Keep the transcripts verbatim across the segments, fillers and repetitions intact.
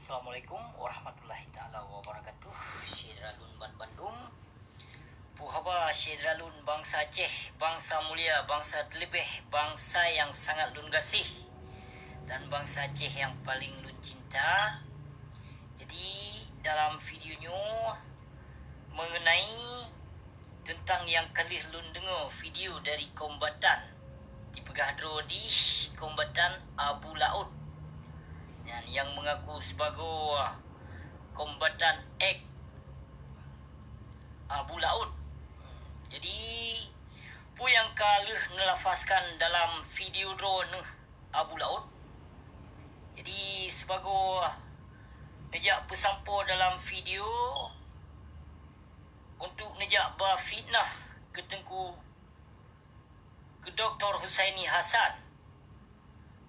Assalamualaikum warahmatullahi taala wabarakatuh. Syedara lôn ban bandum. Peue haba syedara lôn bansa Aceh, bansa mulia, bansa teuleubeh, bansa nyang sangat lôn gaséh, dan bansa Aceh nyang paleng lôn cinta. Jadi, dalam video nyoe mengenai teuntang nyang ka lheueh lôn deungoe video dari kombatan, dipeugah droe jih kombatan Abu Laôt, nyan nyang meungaku sibagoe kombatan X Abu Laôt. Jadi, peue nyang ka lheueh neulafazkan dalam video droeneuh Abu Laôt? Jadi, sibagoe neujak peusampoe dalam video untuk neujak ba fitnah keu Teungku, keu Doktor Husaini Hasan.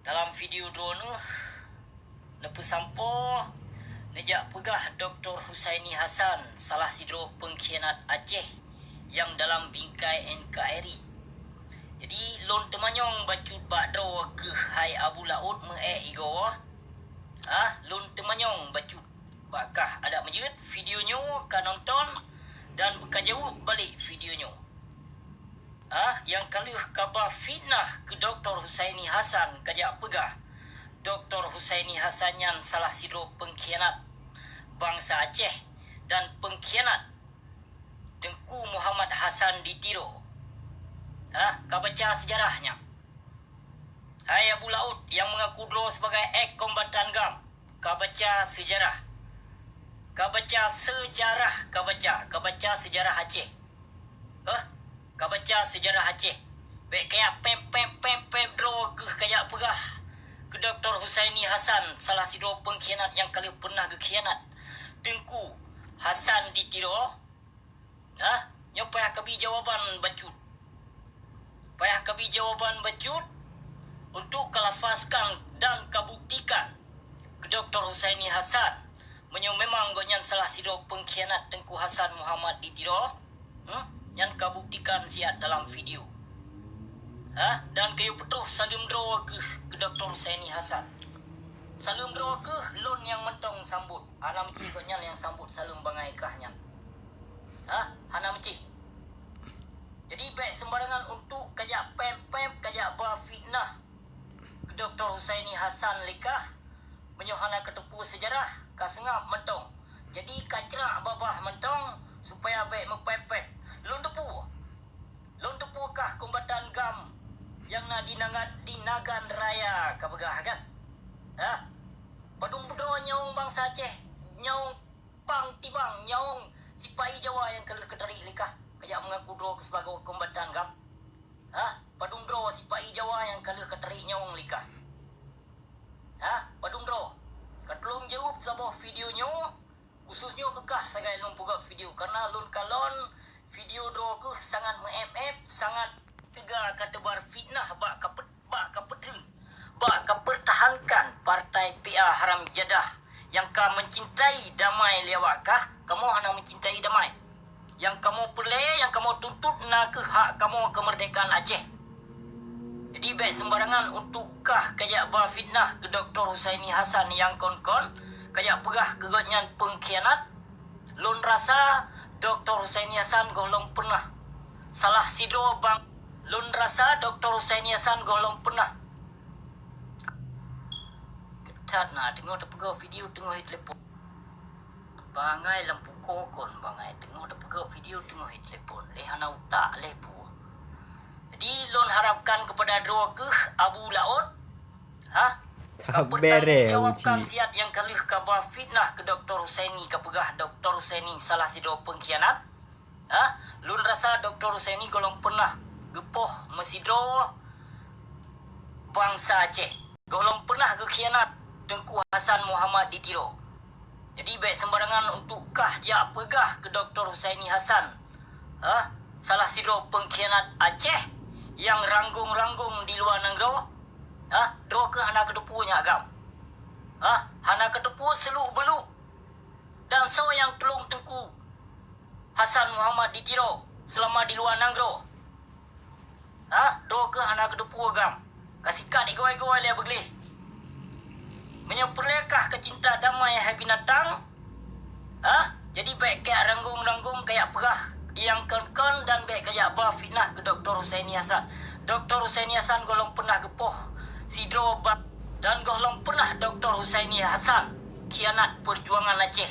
Dalam video droeneuh neupeusampoe, neujak peugah Doktor Husaini Hasan salah sidroe peungkhianat Aceh nyang dalam bingkai N K R I. Jadi, lôn teumanyong bacut bak droe keuh, hai Abu Laôt meu-ék igoe. Ah, lôn teumanyong bacut. Bak kah adak meujeuet video nyoe ka nonton dan beuka jaweueb balek video nyoe. Ah, nyang ka lheueh ka ba fitnah keu Doktor Husaini Hasan, kajak peugah Doktor Husaini Hasan nyan salah sidroe peungkhianat bansa Aceh dan peungkhianat Teungku Muhammad Hasan di Tiro. Ah, ka baca seujarah nyan. Hai Abu Laôt nyang meungaku droe sibagai ex kombatan GAM, ka baca seujarah. Ka baca seujarah, ka baca, ka baca seujarah Aceh. Heh, ka baca seujarah Aceh. Bék kajak pép, pép, pép, pép droe keuh kajak peugah keu Doktor Husaini Hasan salah sidroe peungkhianat nyang ka lheueh peunah geukhianat Teungku Hasan di Tiro. Nah, nyoe payah kabi jawaban bacut. Payah kabi jawaban bacut untuk kalafazkan dan kabuktikan keu Doktor Husaini Hasan, meunyoe memang gobnyan salah sidroe peungkhianat Teungku Hasan Muhammad di Tiro, hmm, nyan kabuktikan siat dalam video. Ha? Dan kayue peutroh saleuem droe keuh keu Doktor Husaini Hasan. Saleuem droe keuh, lôn nyang mantong sambot. Hana meucih gobnyan nyang sambot saleuem bangai kah nyan. Hah? Hana meucih. Jadi, bék seumbarangan untuk kajak pép-pép, kajak ba fitnah keu Doktor Husaini Hasan lé kah. Meunyoe hana kateupeue seujarah, ka seungab mantong. Jadi, kacrak babah mantong supaya bék meupép-pép. Lôn teupeue. Lôn teupeue kah kombatan GAM nyang na di Nagan, di Nagan Raya ka peugah, kan? Hah? Padum keudroe nyawöng bansa Aceh, nyawöng pang tibang, nyawöng sipa-i Jawa nyang ka lheueh katarék lé kah, kajak meungaku droe keuh sibagoe kombatan GAM? Hah? Padum droe sipa-i Jawa nyang ka lheueh katarék nyawöng lé kah? Hah? Padum droe? Katulông jaweueb saboh video nyoe, khusus nyoe keu kah sagai lôn peugöt video, kareuna lôn kalon video droe keuh sangat meu-éb-éb, sangat teuga kateubar fitnah bak kapeu-, bak kapeuteun, bak kapeurtahankan partai P A haram jadah nyang ka meucintai damai lé awak kah, kamoe hana meucintai damai. Nyang kamoe peureulée, nyang kamoe tuntut na keuh hak kamoe keumeurdekaan Aceh. Jadi, bék seumbarangan untuk kah kajak ba fitnah keu Doktor Husaini Hasan nyang kon-kon, kajak peugah keu gobnyan peungkhianat. Lôn rasa Doktor Husaini Hasan gohlom peunah salah sidroe bang-, lôn rasa Doktor Husaini Hasan gohlom peunah. That na teungoh tapeugot video teungoh itelepon. Bangai lam puko kon bangai teungoh tapeugot video teungoh itelepon. Lé hana utak lé peue. Jadi, lôn harapkan keupada droe keuh Abu Laôt, hah? Ka bertanggung jawabkan siat nyang ka lheueh kaba fitnah keu Doktor Husaini, ka peugah Doktor Husaini salah sidroe peungkhianat. Hah? Lôn rasa Doktor Husaini gohlom peunah geupoh meusidroe bansa Aceh. Gohlom peunah geukhianat Teungku Hasan Muhammad di Tiro. Jadi, bék seumbarangan untuk kah jak peugah keu Doktor Husaini Hasan, hah, salah sidroe peungkhianat Aceh nyang ranggong-ranggong di luwa nanggroe. Hah, droe keuh hana kateupeue nyak GAM. Hah, hana kateupeue seuluk-beuluk dan soe nyang tulông Teungku Hasan Muhammad di Tiro seulama di luwa nanggroe. Hah, droe keuh hana kateupeue GAM. Ka sikat igoe-igoe lé beugleh. Meunyoe peureulée kah keucinta damai hai binatang. Ah, jadi bék kajak ranggong-ranggong kajak peugah nyang kon-kon dan bék kajak ba fitnah keu Doktor Husaini Hasan. Doktor Husaini Hasan gohlom peunah geupoh sidroe ba-, dan gohlom peunah Doktor Husaini Hasan khianat peujuangan Aceh.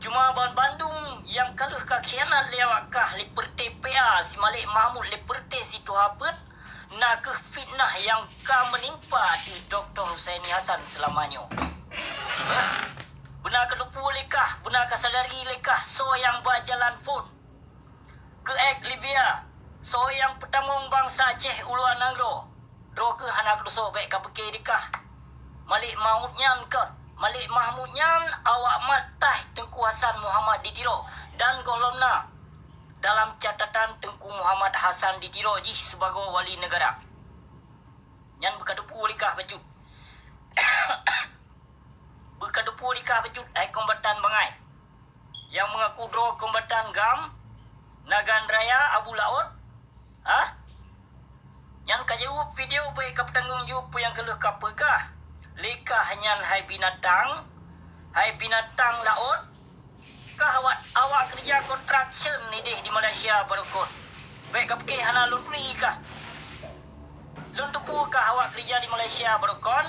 Cuma ban bandum nyang ka lheueh ka khianat lé awak kah, lé peureute P A si Malik Mahmud, lé peureute si Tuha Peuet, na kheueh fitnah nyang ka meunimpa ateueh Doktor Husaini Hasan seulama nyoe. Beuna ka teupeue lé kah, beuna ka sadari lé kah soe nyang ba jalan phon keu ék Libya, soe nyang peutamong bansa Aceh u luwa nanggroe. Droe kheueh hana keudusok bék ka pike di kah. Malik Mahmud nyan kon, Malik Mahmud nyan awak mat taih Teungku Hasan Muhammad di Tiro dan gohlom na dalam catatan Teungku Muhammad Hasan di Tiro jih sibagoe wali neugara. Nyan beuka teupeue lé kah bacut. Beuka teupeue lé kah bacut hai kombatan bangai. Nyang meungaku droe kombatan GAM, Nagan Raya Abu Laôt, ah? Nyan ka jaweueb video bék ka peutanggong jaweueb peue nyang ka lheueh ka peugah lé kah nyan hai binatang, hai binatang laôt. Kah awak, awak keureuja construction idéh di Malaysia barokon. Bék ka pike hana lôn turi kah. Lôn teupeue kah awak keureuja di Malaysia barokon.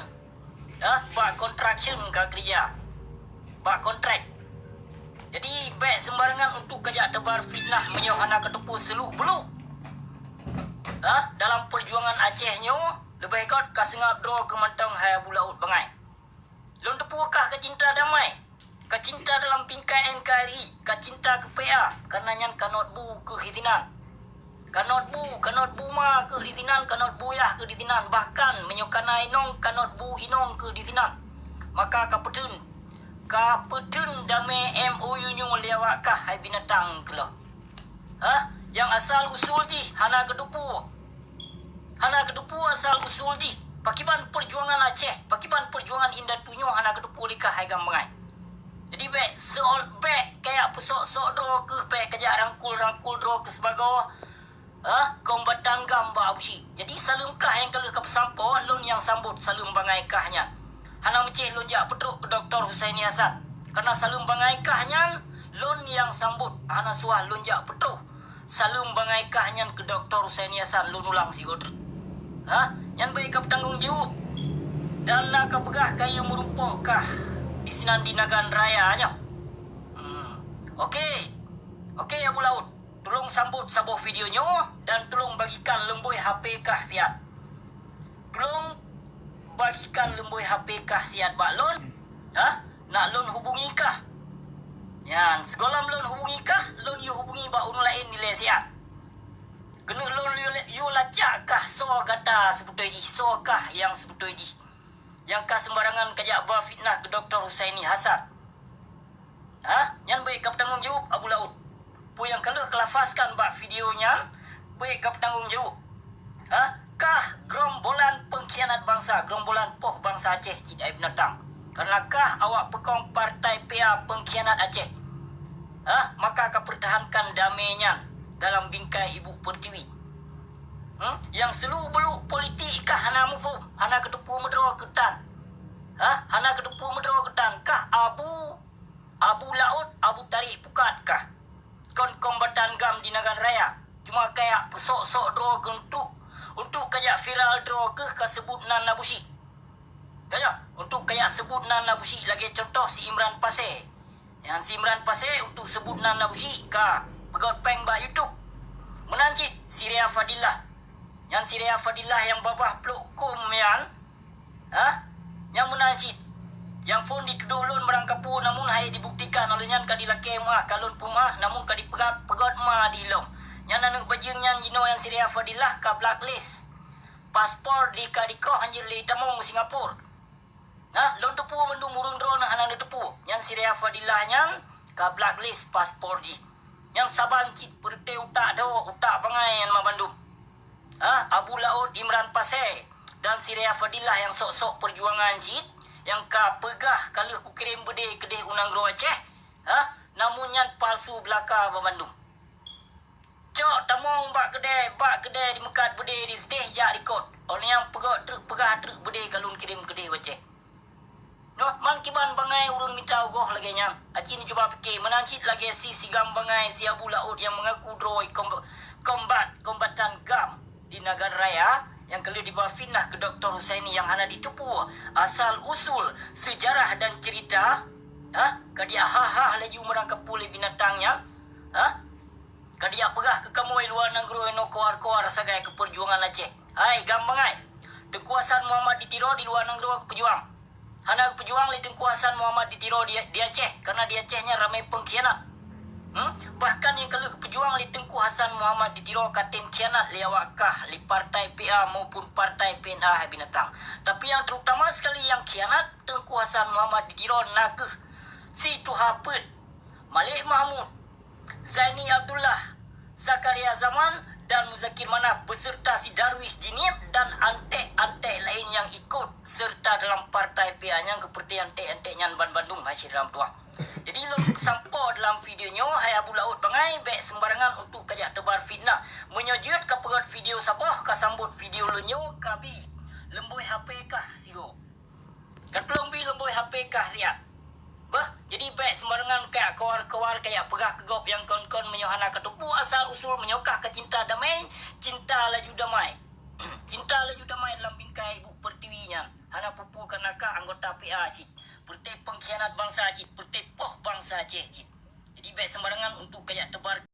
Ah, bak construction ka keureuja. Bak kontrak. Jadi, bék seumbarangan untuk kajak teubar fitnah meunyoe hana kateupeue seuluk-beuluk. Ah, dalam peujuangan Aceh nyoe, leubeh göt ka seungab droe keu mantong hai Abu Laôt bangai. Lôn teupeue kah ka cinta damai, ka cinta dalam bingkai N K R I, ka cinta keu P A, kareuna nyan kanot bu keuh disinan. Kanot bu, kanot bu ma keuh disinan, kanot bu yah keuh disinan, bahkan meunyoe kana inong, kanot bu inong keuh disinan. Maka ka peutheun, ka peutheun damé M O U nyoe lé awak kah hai binatang keuloh. Hah? Nyang asal usul jih hana kateupeue. Hana kateupeue asal usul jih. Pakiban peujuangan Aceh, pakiban peujuangan indatu nyoe hana kateupeue lé kah hai GAM bangai. Jadi bék seol-, bék kajak peusok-sok droe keuh, bék kajak rangkul-rangkul droe keuh sibagoe, ah, kombatan GAM bak Abusyik. Jadi saleuem kah nyang ka lheueh ka peusampoe, lôn nyang sambot saleuem bangai kah nyan. Hana meucéh lôn jak peutrok keu Doktor Husaini Hasan. Kareuna saleuem bangai kah nyan lôn nyang sambot, hana suah lôn jak peutrok saleuem bangai kah nyan keu Doktor Husaini Hasan, lôn ulang sigoe treuk. Ha? Nyan bék ka peutanggong jaweueb. Dan na ka peugah kayue meurumpok kah disinan di Nagan Raya nyoe. Hmm. Oke. Oke, Abu Laôt. Tulông sambot saboh video nyoe dan tulông bagikan leumbôi H P kah siat. Tulông bagikan leumbôi H P kah siat bak lôn. Hah? Nak lôn hubungi kah? Nyan, sigohlom lôn hubungi kah, lôn yue hubungi bak ureuëng laén ilée siat. Keuneuk lôn yue, yue lacak kah soe gata seubeutôi jih, soe kah nyang seubeutôi jih. Nyang ka seumbarangan kajak ba fitnah keu Doktor Husaini Hasan. Hah? Nyan bék ka peutanggong jaweueb, Abu Laôt. Peue nyang ka lheueh kalafazkan bak video nyan, bék ka peutanggong jaweueb. Hah? Kah grombolan peungkhianat bansa, grombolan poh bansa Aceh cit hai binatang. Kareuna kah awak peukong partai P A peungkhianat Aceh. Hah? Maka ka peurtahankan damé nyan dalam bingkai ibu peurtiwi. Hmm? Nyang seuluk-beuluk politik kah hana muphom, hana kateupeue meudroe keutan. Hah? Hana kateupeue meudroe keutan kah Abu Abu Laôt, Abu Tarék Pukat kah? Kon kombatan GAM di Nagan Raya. Cuma kajak peusok-sok droe keuh untuk, untuk kajak viral droe keuh ka seubut nan Abusyik. Ka nyoe, untuk kajak seubut nan Abusyik lagée contoh si Imran Pasé. Nyan si Imran Pasé untuk seubut nan Abusyik ka peugöt péng bak YouTube. Meunan cit si Ria Fadillah. Nyan si Ria Fadillah nyang babah plôk kôm nyan, Hah? Nyang meunan cit. Nyang phon jitudôh lôn meurangkapeue, namun han jeuet jibuktikan, óh lheueh nyan ka jilakée meuáh, ka lôn peumeuáh, namun ka jipeugah peugöt ma di lom. Nyan aneuëk bajeueng nyan jinoe nyang si Ria Fadillah ka blacklist. Paspor jih ka dikoh, han jeuet lé jitamong Singapura. Nah, lôn teupeue mandum ureuëng droeneueh hana neuteupeue. Nyan si Ria Fadillah nyan ka blacklist paspor jih. Nyan saban cit peureute utak dhoe, utak bangai nyan ma bandum. Ha, Abu Laôt Imran Pasé dan si Ria Fadillah nyang sok-sok peujuangan cit, nyang ka peugah ka lheueh kukirém beudé keudeh u nanggroe Aceh, ha, namun nyan palsu beulaka banmandum. Cok tamong bak keudè, bak keudè jimeukat beudé di sideh jak likot. Óh lheueh nyan peugöt treuk, peugah treuk beudé ka lôn kirém keudeh u Aceh. Noh, man Kiban bangai ureuëng mita ugoh lagée nyan. Aci ni cuba pike, meunan cit lagée si Sigam Bangai, si Abu Laôt nyang mengaku droe kom-, kombat, kombatan GAM di Nagan Raya, nyang ka lheueh jiba fitnah keu Doktor Husaini nyang hana jiteupeue asal usul, seujarah dan ceurita, ha? Ka jiha-ha laju meurangkapeue lé binatang nyan, ha? Ka jipeugah keu kamoe luwa nanggroe inoe keuwar-keuwar sagai keu peujuangan Aceh. Hai, GAM Bangai! Teungku Hasan Muhammad di Tiro di luwa nanggroe geupeujuang. Hana geupeujuang lé Teungku Hasan Muhammad di Tiro di, di Aceh, karena di Aceh nyan ramé peungkhianat. Hmm? Bahkan nyang ka lheueh geupeujuang lé Teungku Hasan Muhammad di Tiro ka tem khianat lé awak kah, lé partai P A maupun partai P N A, hai binatang. Tapi nyang terutama sekali nyang khianat Teungku Hasan Muhammad di Tiro na kheueh si Tuha Peuet, Malik Mahmud, Zaini Abdullah, Zakaria Zaman, dan Muzakir Manaf beserta si Darwis Jinieb dan antek-antek laén nyang ikot serta dalam partai P A nyang keupeurti antek-antek nyan ban bandum hai syedara meutuah. Jadi lôn sampoe dalam video nyoe, hai Abu Laôt Bangai, bék sembarangan untuk kajak teubar fitnah. Meunyoe jeuet ka peugét video saboh, ka sambot video lôn nyoe, ka bi leumbôi H P kah sigoe. Ka tulông bi leumbôi H P kah siat. Bah, jadi bék sembarangan kajak keuwar-keuwar kajak peugah keu gob nyang kon-kon meunyoe hana kateupeue asal usul, meunyoe kah ka cinta damai, cinta laju damai. Cinta laju damai dalam bingkai ibu pertiwi nyan. Hana peue-peue kana kah anggota P A cit. Peureté pengkhianat bangsa cit, peureté poh bangsa Aceh cit. Jadi bék sembarangan untuk kajak teubar